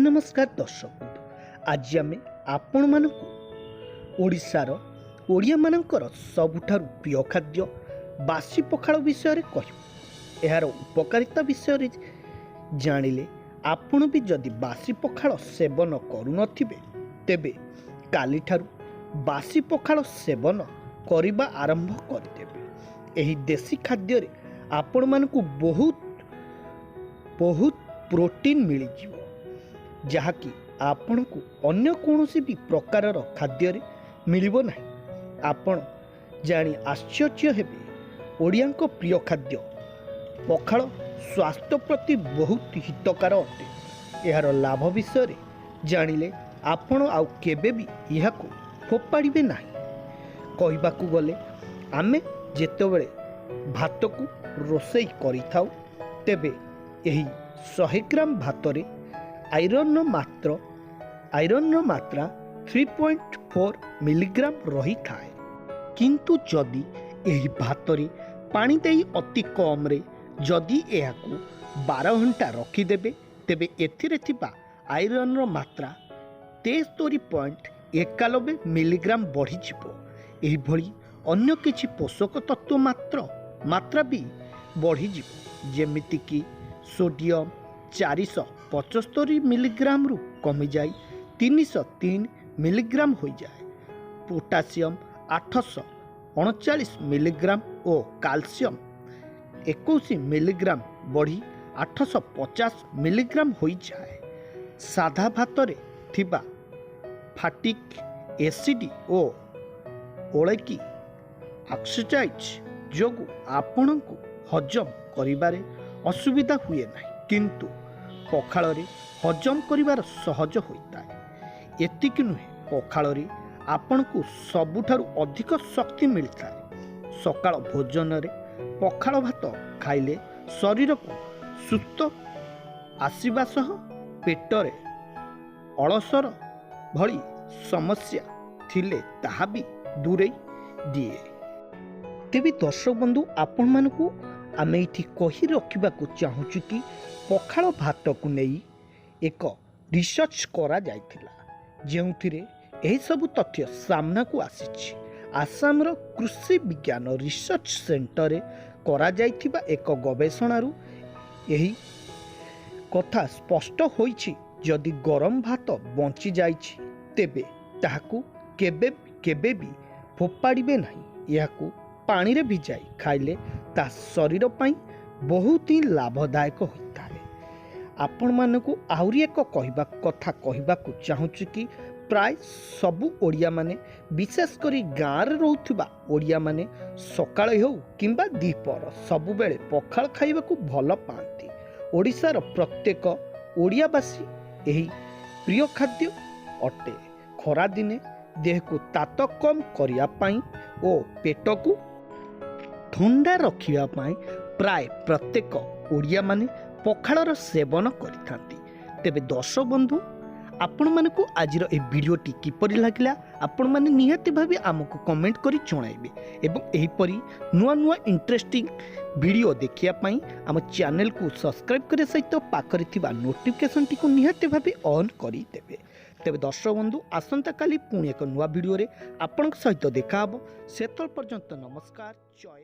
ନମସ୍କାର ଦର୍ଶକ ବନ୍ଧୁ, ଆଜି ଆମେ ଆପଣମାନଙ୍କୁ ଓଡ଼ିଶାର ଓଡ଼ିଆମାନଙ୍କର ସବୁଠାରୁ ପ୍ରିୟ ଖାଦ୍ୟ ବାସି ପଖାଳ ବିଷୟରେ କହିବୁ। ଏହାର ଉପକାରିତା ବିଷୟରେ ଜାଣିଲେ ଆପଣ ବି ଯଦି ବାସି ପଖାଳ ସେବନ କରୁନଥିବେ, ତେବେ କାଲିଠାରୁ ବାସି ପଖାଳ ସେବନ କରିବା ଆରମ୍ଭ କରିଦେବେ। ଏହି ଦେଶୀ ଖାଦ୍ୟରେ ଆପଣମାନଙ୍କୁ ବହୁତ ବହୁତ ପ୍ରୋଟିନ୍ ମିଳିଯିବ, ଯାହାକି ଆପଣଙ୍କୁ ଅନ୍ୟ କୌଣସି ବି ପ୍ରକାରର ଖାଦ୍ୟରେ ମିଳିବ ନାହିଁ। ଆପଣ ଜାଣି ଆଶ୍ଚର୍ଯ୍ୟ ହେବେ, ଓଡ଼ିଆଙ୍କ ପ୍ରିୟ ଖାଦ୍ୟ ପଖାଳ ସ୍ୱାସ୍ଥ୍ୟ ପ୍ରତି ବହୁତ ହିତକାର ଅଟେ। ଏହାର ଲାଭ ବିଷୟରେ ଜାଣିଲେ ଆପଣ ଆଉ କେବେ ବି ଏହାକୁ ଫୋପାଡ଼ିବେ ନାହିଁ। କହିବାକୁ ଗଲେ, ଆମେ ଯେତେବେଳେ ଭାତକୁ ରୋଷେଇ କରିଥାଉ, ତେବେ ଏହି 100 ଗ୍ରାମ ଭାତରେ ଆଇରନ୍ର ମାତ୍ରା 3.4 ମିଲିଗ୍ରାମ ରହିଥାଏ। କିନ୍ତୁ ଯଦି ଏହି ଭାତରେ ପାଣି ଦେଇ ଅତି କମ୍ରେ ଯଦି ଏହାକୁ 12 ଘଣ୍ଟା ରଖିଦେବେ, ତେବେ ଏଥିରେ ଥିବା ଆଇରନ୍ର ମାତ୍ରା 73.91 ମିଲିଗ୍ରାମ ବଢ଼ିଯିବ। ଏହିଭଳି ଅନ୍ୟ କିଛି ପୋଷକ ତତ୍ତ୍ୱ ମାତ୍ରା ବି ବଢ଼ିଯିବ, ଯେମିତିକି ସୋଡ଼ିୟମ୍ 475 ମିଲିଗ୍ରାମରୁ କମିଯାଇ 303 ମିଲିଗ୍ରାମ ହୋଇଯାଏ, ପୋଟାସିୟମ୍ 839 ମିଲିଗ୍ରାମ ଓ କାଲସିୟମ୍ 21 ମିଲିଗ୍ରାମ ବଢ଼ି 850 ମିଲିଗ୍ରାମ ହୋଇଯାଏ। ସାଧା ଭାତରେ ଥିବା ଫାଇଟିକ୍ ଏସିଡ୍ ଓ ଓଲେଇକ୍ ଅକ୍ସାଇଡ୍ ଯୋଗୁଁ ଆପଣଙ୍କୁ ହଜମ କରିବାରେ ଅସୁବିଧା ହୁଏ ନାହିଁ, କିନ୍ତୁ ପଖାଳରେ ହଜମ କରିବାର ସହଜ ହୋଇଥାଏ। ଏତିକି ନୁହେଁ, ପଖାଳରେ ଆପଣଙ୍କୁ ସବୁଠାରୁ ଅଧିକ ଶକ୍ତି ମିଳିଥାଏ। ସକାଳ ଭୋଜନରେ ପଖାଳ ଭାତ ଖାଇଲେ ଶରୀରକୁ ସୁସ୍ଥ ଆସିବା ସହ ପେଟରେ ଅଲସର ଭଳି ସମସ୍ୟା ଥିଲେ ତାହା ବି ଦୂରେଇ ଦିଏ। ତେବେ ଦର୍ଶକ ବନ୍ଧୁ, ଆପଣମାନଙ୍କୁ ଆମେ ଏଇଠି କହି ରଖିବାକୁ ଚାହୁଁଛୁ କି ପଖାଳ ଭାତକୁ ନେଇ ଏକ ରିସର୍ଚ୍ଚ କରାଯାଇଥିଲା, ଯେଉଁଥିରେ ଏହିସବୁ ତଥ୍ୟ ସାମ୍ନାକୁ ଆସିଛି। ଆସାମର କୃଷି ବିଜ୍ଞାନ ରିସର୍ଚ୍ଚ ସେଣ୍ଟରରେ କରାଯାଇଥିବା ଏକ ଗବେଷଣାରୁ ଏହି କଥା ସ୍ପଷ୍ଟ ହୋଇଛି, ଯଦି ଗରମ ଭାତ ବଞ୍ଚିଯାଇଛି, ତେବେ ତାହାକୁ କେବେ କେବେ ବି ଫୋପାଡ଼ିବେ ନାହିଁ। ଏହାକୁ ପାଣିରେ ଭିଜାଇ ଖାଇଲେ ତାହା ଶରୀର ପାଇଁ ବହୁତ ହିଁ ଲାଭଦାୟକ ହୋଇଥାଏ। ଆପଣମାନଙ୍କୁ ଆହୁରି ଏକ କଥା କହିବାକୁ ଚାହୁଁଛୁ କି ପ୍ରାୟ ସବୁ ଓଡ଼ିଆମାନେ, ବିଶେଷ କରି ଗାଁରେ ରହୁଥିବା ଓଡ଼ିଆମାନେ, ସକାଳେ ହେଉ କିମ୍ବା ଦ୍ୱିପହର, ସବୁବେଳେ ପଖାଳ ଖାଇବାକୁ ଭଲ ପାଆନ୍ତି। ଓଡ଼ିଶାର ପ୍ରତ୍ୟେକ ଓଡ଼ିଆବାସୀ ଏହି ପ୍ରିୟ ଖାଦ୍ୟ ଅଟେ। ଖରାଦିନେ ଦେହକୁ ତାତ କମ୍ କରିବା ପାଇଁ ଓ ପେଟକୁ ଥଣ୍ଡା ରଖିବା ପାଇଁ ପ୍ରାୟ ପ୍ରତ୍ୟେକ ଓଡ଼ିଆମାନେ ପଖାଳର ସେବନ କରିଥାନ୍ତି। ତେବେ ଦର୍ଶକ ବନ୍ଧୁ, ଆପଣମାନଙ୍କୁ ଆଜିର ଏହି ଭିଡ଼ିଓଟି କିପରି ଲାଗିଲା, ଆପଣମାନେ ନିହାତି ଭାବେ ଆମକୁ କମେଣ୍ଟ କରି ଜଣାଇବେ ଏବଂ ଏହିପରି ନୂଆ ନୂଆ ଇଣ୍ଟରେଷ୍ଟିଂ ଭିଡ଼ିଓ ଦେଖିବା ପାଇଁ ଆମ ଚ୍ୟାନେଲକୁ ସବସ୍କ୍ରାଇବ୍ କରିବା ସହିତ ପାଖରେ ଥିବା ନୋଟିଫିକେସନଟିକୁ ନିହାତି ଭାବେ ଅନ୍ କରିଦେବେ। ତେବେ ଦର୍ଶକ ବନ୍ଧୁ, ଆସନ୍ତାକାଲି ପୁଣି ଏକ ନୂଆ ଭିଡ଼ିଓରେ ଆପଣଙ୍କ ସହିତ ଦେଖା ହେବ। ସେତେବେଳେ ପର୍ଯ୍ୟନ୍ତ ନମସ୍କାର, ଜୟ